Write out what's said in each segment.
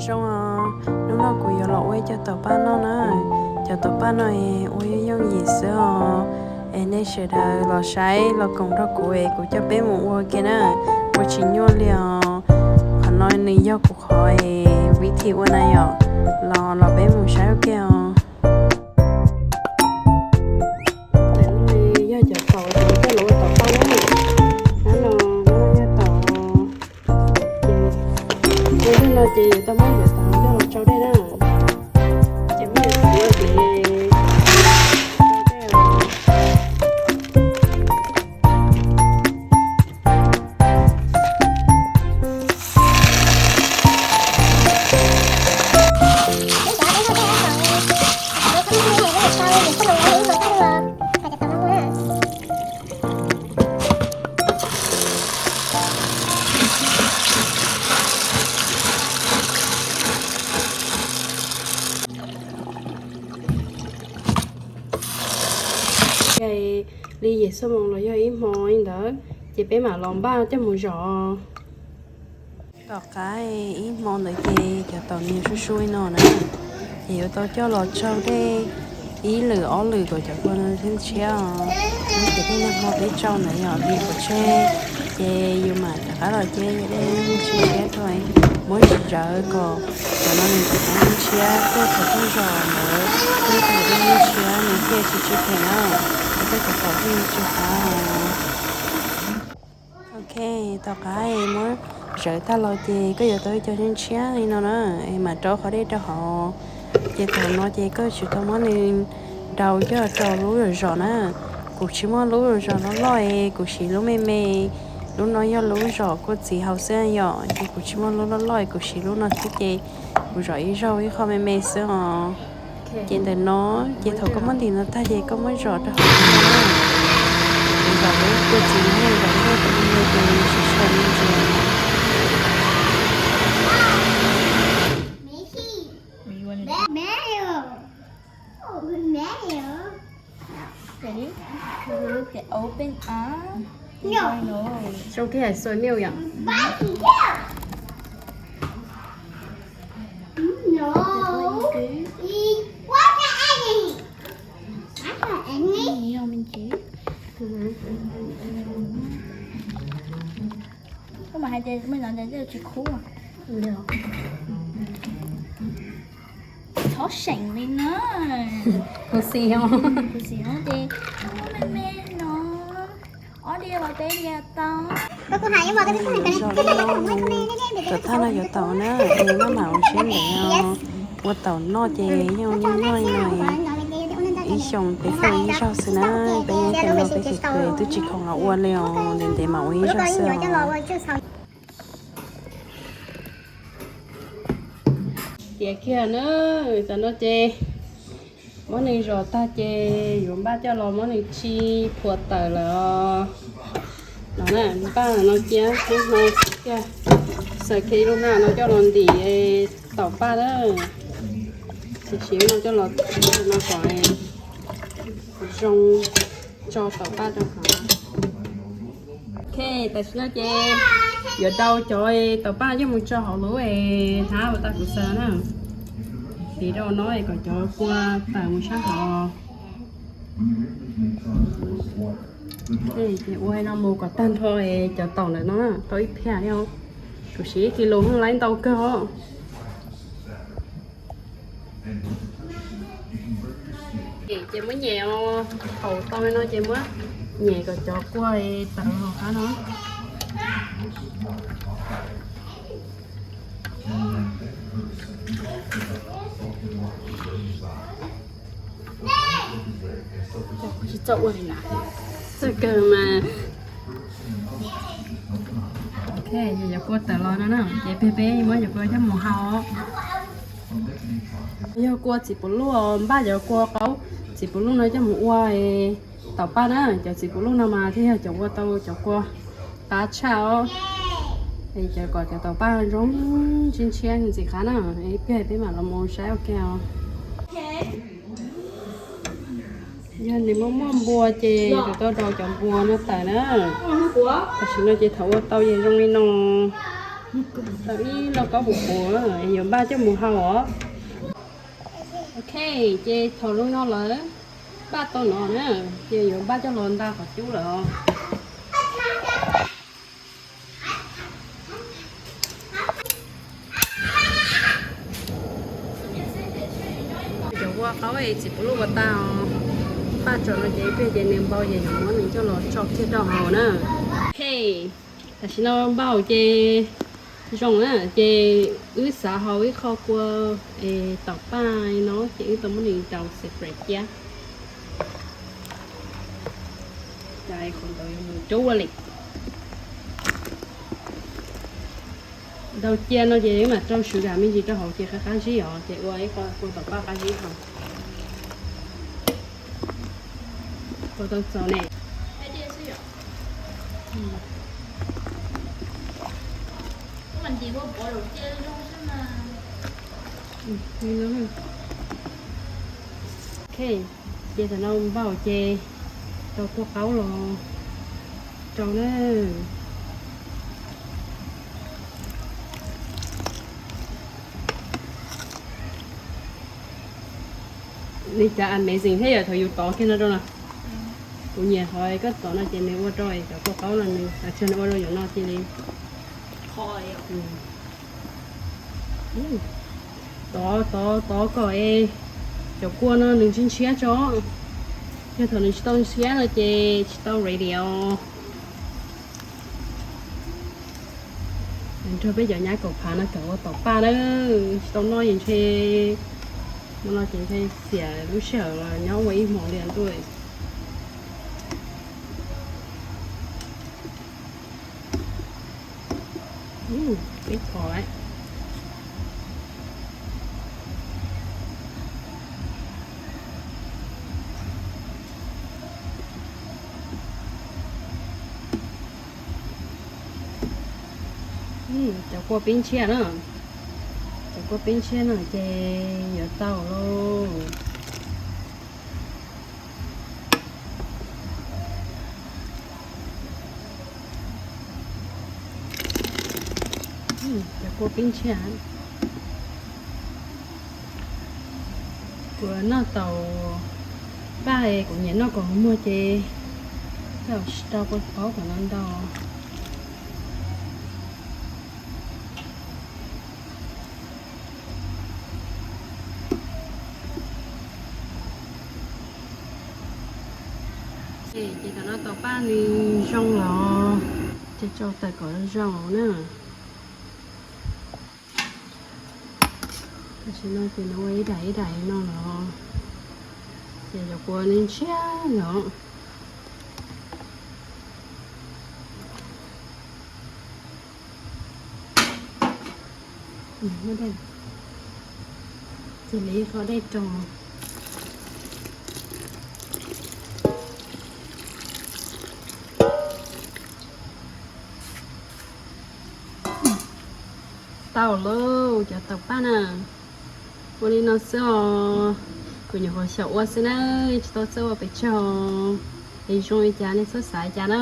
Zoo os, hnub no kuv yuav los ua ib co taum paj noj na. Cov taum paj no es ua yooj yooj yim xwb os. Es nej sawv daws los saib los koom nrog kuv es kuv coj peb mus ua ke na. Ua tsis nyuaj li os. Qhov no nws yog kuv qhov es vib thi ua na yom. Los los peb mus saib ua ke os. Yog cov taum ces coj los ua taum paj na. Nab no, nab no yog taum. Ces ua li no ces yuav tau muab cov taum coj los tsau dej na. Ces muab cov taum no ces Li yim xuab moos los yog ib hmo li ntawd, ces peb mam los npaj coj mus zom. Tom qab ib hmo ntawd ces cov taum nws su su li no na, ces yuav tau coj los tsau dej ib lwm ob lwm kom cov kua no tshiab os. Ces tej niag hmo peb tsau ntawd yog li pov tseg, ces yus mam rov qab los ces dej tshiab tshiab rau, muab zawv kom cov no nws rov qab tshiab tuaj thaum koj zom ntawd, ib thaum dej tshiab nws thiaj tsis tsw phem na, ces koj cov taum thiaj tsis qab. Ok, tom qab es muab zawv tag los ces koj yuav tau ib co tshiab tshiab li no na, es mam rau qhov dej rau hauv. Ces thaum no ces koj tsis tau muab nws daus coj rau lub zom zom na. Kuv tsis muaj lub zom zom loj loj es kuv siv lub me me. Lub no yog lub zom kua txiv hauv xwb yom, ces kuv tsis muaj lub loj loj es kuv siv lub no xwb ces kuv zom ib zaug ib qho me me xwb os. Ces ntawm no, ces thaum koj muab ntim no tag ces koj muab zom rau hauv, zom lub kua txiv no, zom lub kua txiv no ces nws tsis tshua me ntsis. Ready? Open up. Show kiag soy milk yom. Koj mas hais tias muaj no ces tsis khub. Txhob seem li na. Kuv xis os. Kuv xis os ces me me no. Ob diav los peb diav tau. Zom li no, tom thaj no yuav tau na, es maj mam ua siab ntev os. Ua taum noj ces yeej ua nyuaj nyuaj li no. Ib xyoos peb ua ib zaug xwb na, peb yeej tau los peb ces twb tsis khoom los ua li os, ntev ntev mam ua ib zaug xwb os. Tiav kiag na, tam no ces muab nws zom tag ces yuav npaj coj los muab nws tsis phua tawm lawm os. No na, npaj no cia, no kiag, xaws kiag ib lub hnab no coj los ntim taum paj na. Siv no coj los no kom zoo tso taum paj rau hauv. Ok, tam sim no ces yuav dau cov taum paj coj mus tso hauv lub hnab uas tau kuv xaws na. Tiv rau no kom cov kua tawm mus sab hauv. Ces ua no mus kom tag nrho cov taum ntawm no tau ib phiaj li os. Kuv siv ib kis lus laib ntau kawg os. Ces muab nyem, thaum tau li no ces muab nyem kom cov kua tawm hauv qab no. Tsis txawj ua li na, txawj kawg mas. Ok, cov kua tawm los no na, ces peb peb muab cov kua coj mus hau. Yog kua txiv puv luj, npaj cov kua qaub txiv puv luj no coj mus ua taum paj na. Cov txiv puv luj no mas thiaj yog cov ua tau cov kua qab tshaj os. Es cov kom cov taum paj zoo ntshiab ntshiab ntxim qab na. Ib pliag peb mam los mus saib ua ke os. Yog nws muaj muaj npua ces yuav tau daus cov npua no tawm na. Tam sim no ces thaum ua tau ces zoo li no. Tau ib lauj kaub puv puv, yuav npaj coj mus hau os. Ok, ces thaum zoo no lawm, npaj tau no na, ces yuav npaj coj los nta qhov cub lawm os. Cov kua qaub es txiv puav luj ua tag os, npaj tso no ces ib pliag ces nws npau ces yuav muab nws coj los tso kiag rau hauv na. Ok, tam sim no npau ces zoo na, ces wb xav hau ib qho kua es taum paj no ces wb tau muab nws rau separate cia. Cov qhov ntawd yuav mus rub ua li. Ntau cia no ces wb mam rau sugar me ntsis rau hauv ces qab qab zib os, ces ua ib qho kua taum paj qab zib hauv. Ua tau txaus ne. Ok, ces thaum no npau ces rau kua qaub los rau na. Nws cas amazing thiab yom, thaum yus tov kiag no rau no. Kuv nyiam qhov koj tov no ces nws ua rau cov kua qaub no nws, nws ua rau yam no cia li. Tov tov tov kom cov kua no nws ntshiab ntshiab tso. Yog thaum nws tsis tau ntshiab no ces tsis tau ready os. Nrog peb cov nyab kaum phav no kawm ua taum paj na, tsis tau noj yeej ntshe. Hmo no ces ntshe xiam lub sij hawm los nyob ua ib hmos li ntuj. Peb thov lawm. Cov kua pib ntshiab na, cov kua pib ntshiab no ces yuav tau lauj. Cov kua pib ntshiab. Kuv noj taum paj, kuv nyiam noj kom muag ces tau tsis tau kua qaub kom ntau ntau. Ces thaum no taum paj nws zoo los ces tsau tawm kom zoo na. Tam sim no ces nws ua ib daim ib daim no los ces cov kua ntshiab los. Cia li ib qho dej rau. Tau lauj, cov taum paj na. Ua li no xwb os. Kuv nyuam qhuav xyaum ua xwb na, tsis tau txawj ua pes tsawg. Es zoo li cas nej txhob xav li cas na.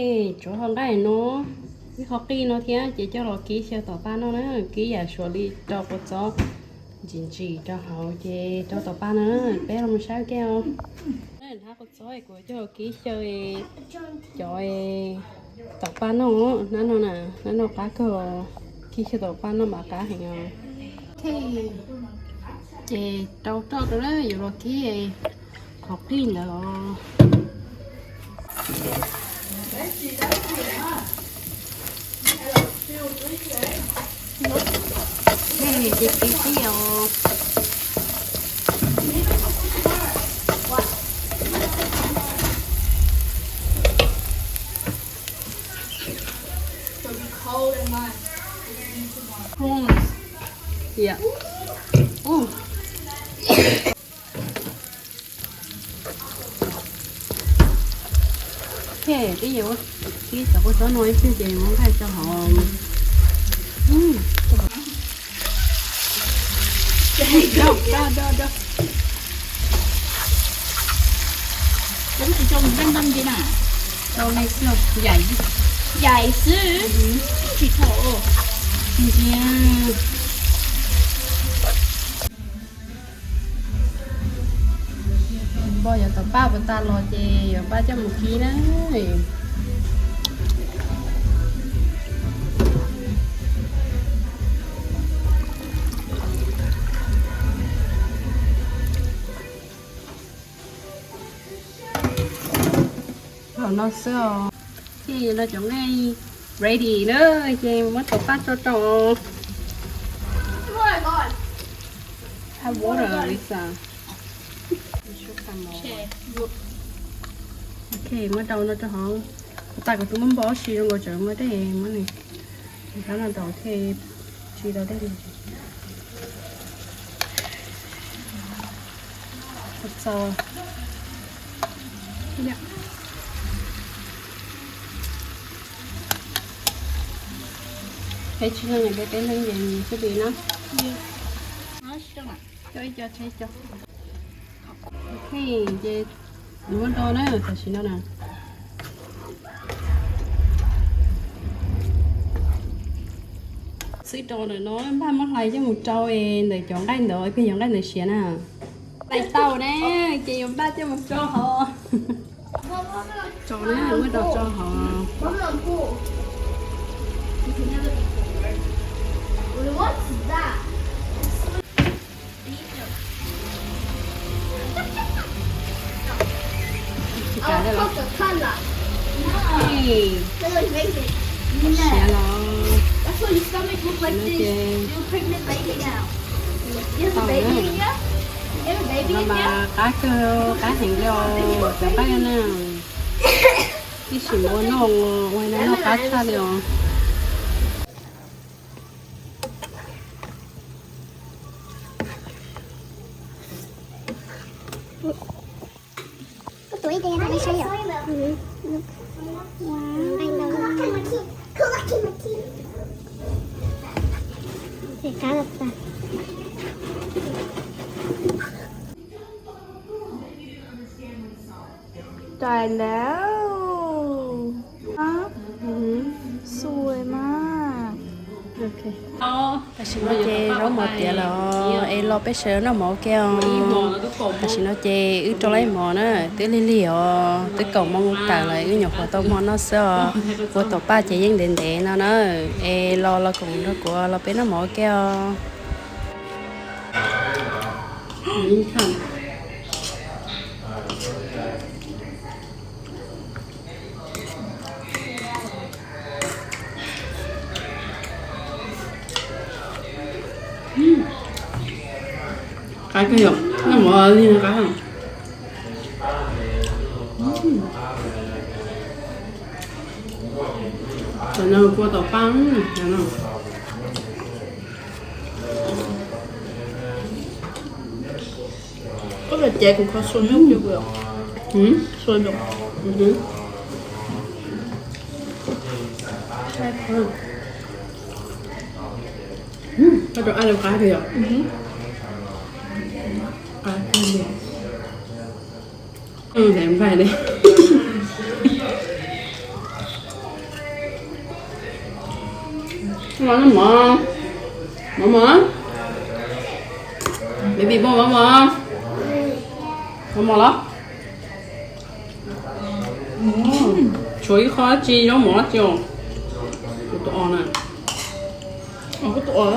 Es tsuav ho nqaij no, ib qho qij no thiab ces coj los kib xyaw taum paj noj na. Kib yam suav li rau kua txob ntsim ntsim rau hauv ces rau taum paj no na. Peb los mus saib kiag os. Hnab kua txob kuv coj los kib xyaw cov taum paj noj, hnab no na, hnab no qab kawg, kib xyaw taum paj noj mas qab heev os. Ces rau roj rau na, yuav los kib qhov qij ntawd os. Ces kib kib os. Prawns. Yeah. Ub. Ok, twb yuav kib cov kua txob no ib pliag ces muab nqaij tso hauv. Do, do, do, do. Ub, tsis tau npaj npaj nti na. Tau li xwb, yam, yam xwb. Tsis tau. Npog yuav tau paj puas tas los ces yuav paj coj mus kib na. Hauv no xwb os. Ces los cov nqaij ready na, ces muab tau paj tso rau. Hot water, Lisa. Ok, muab rau no rau hauv. Tag kuv twb muab npog ob si zoo nkaus, tseem muab tej muab nws rab no rau thiaj tsis tau tej. Txaus. Peb tsis leej, peb peb leej ces xwb li na. Coj ib co, tseg ib co. Ok, ces muab rau na, tam sim no na. Xwb rau ntawm no npaj muab hlais coj mus rau ntawm cov nqaij ntawd, peb cov nqaij ntawd siav na. Hlais tau na, ces yuav npaj coj mus rau hauv. Rau na, muab rau rau hauv. Tsis kav li los? Siav los? Tau na. No mas qab kawg, qab heev li os, cov nqaij na. Ib sim ua noj, ua no noj qab tshaj li os. Tais laus. Xui mas. Tam sim no ces zaub mov tiav lawm es los peb sawv daws noj mov ua ke os. Tam sim no ces wb rau lawm mov na, twb lig lig os, twb kaum moo tawm lawm, wb nyuam qhuav tau hmo noj xwb os. Kuv tom paj ces yeej ntev ntev no na, es los los koom nrog kuv los peb noj mov ua ke os. Qab kawg yom, noj mov li qab. Tam no kua tom paj no. Koj cov cev kuv kho sua nyob kiag kuv. Sua nyob. Koj rau aj li qab kawg yom. Qab kawg li. Nqaij li. Mov, mov, mov. Baby, mov, mov, mov. Mov, mov los? Tshuav ib qho dab tsi, zaub mov dab tsi os? Kuv tus os na. Kuv tus os.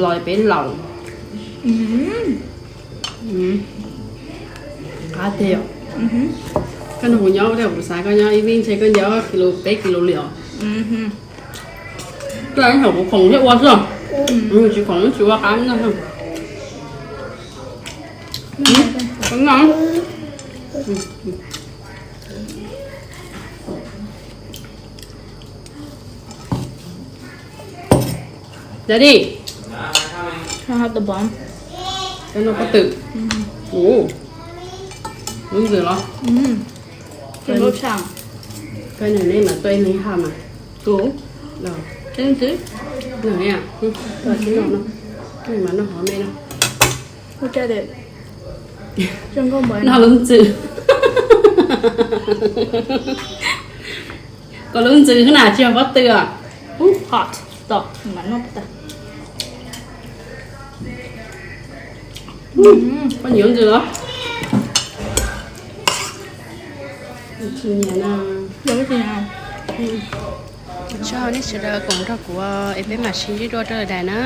Los peb laus. Qab tiag yom. Koj nrog kuv nyob, kuv xav koj nyob ib vij ntshe koj nce ob kis lus peb kis lus li os. Koj ib thaum kuv khoom thiab ua xwb. Tsis khoom tsis ua qab no. Daddy, koj noj pob tw. Ua, lub ntxwv los? Koj nws nej mas tuaj ib leeg haj mas. Noj mas noj hov me no. Noj lub ntxwv. Koj lub ntxwv na tsis yog pob tw os. Ub, hot. Tom mas noj tas. Koj nyiam ntxwv los? Tsis nyiam na. Tso nej sawv daws koom nrog kuv es peb mam sib ntsib dua rau lwm daim na.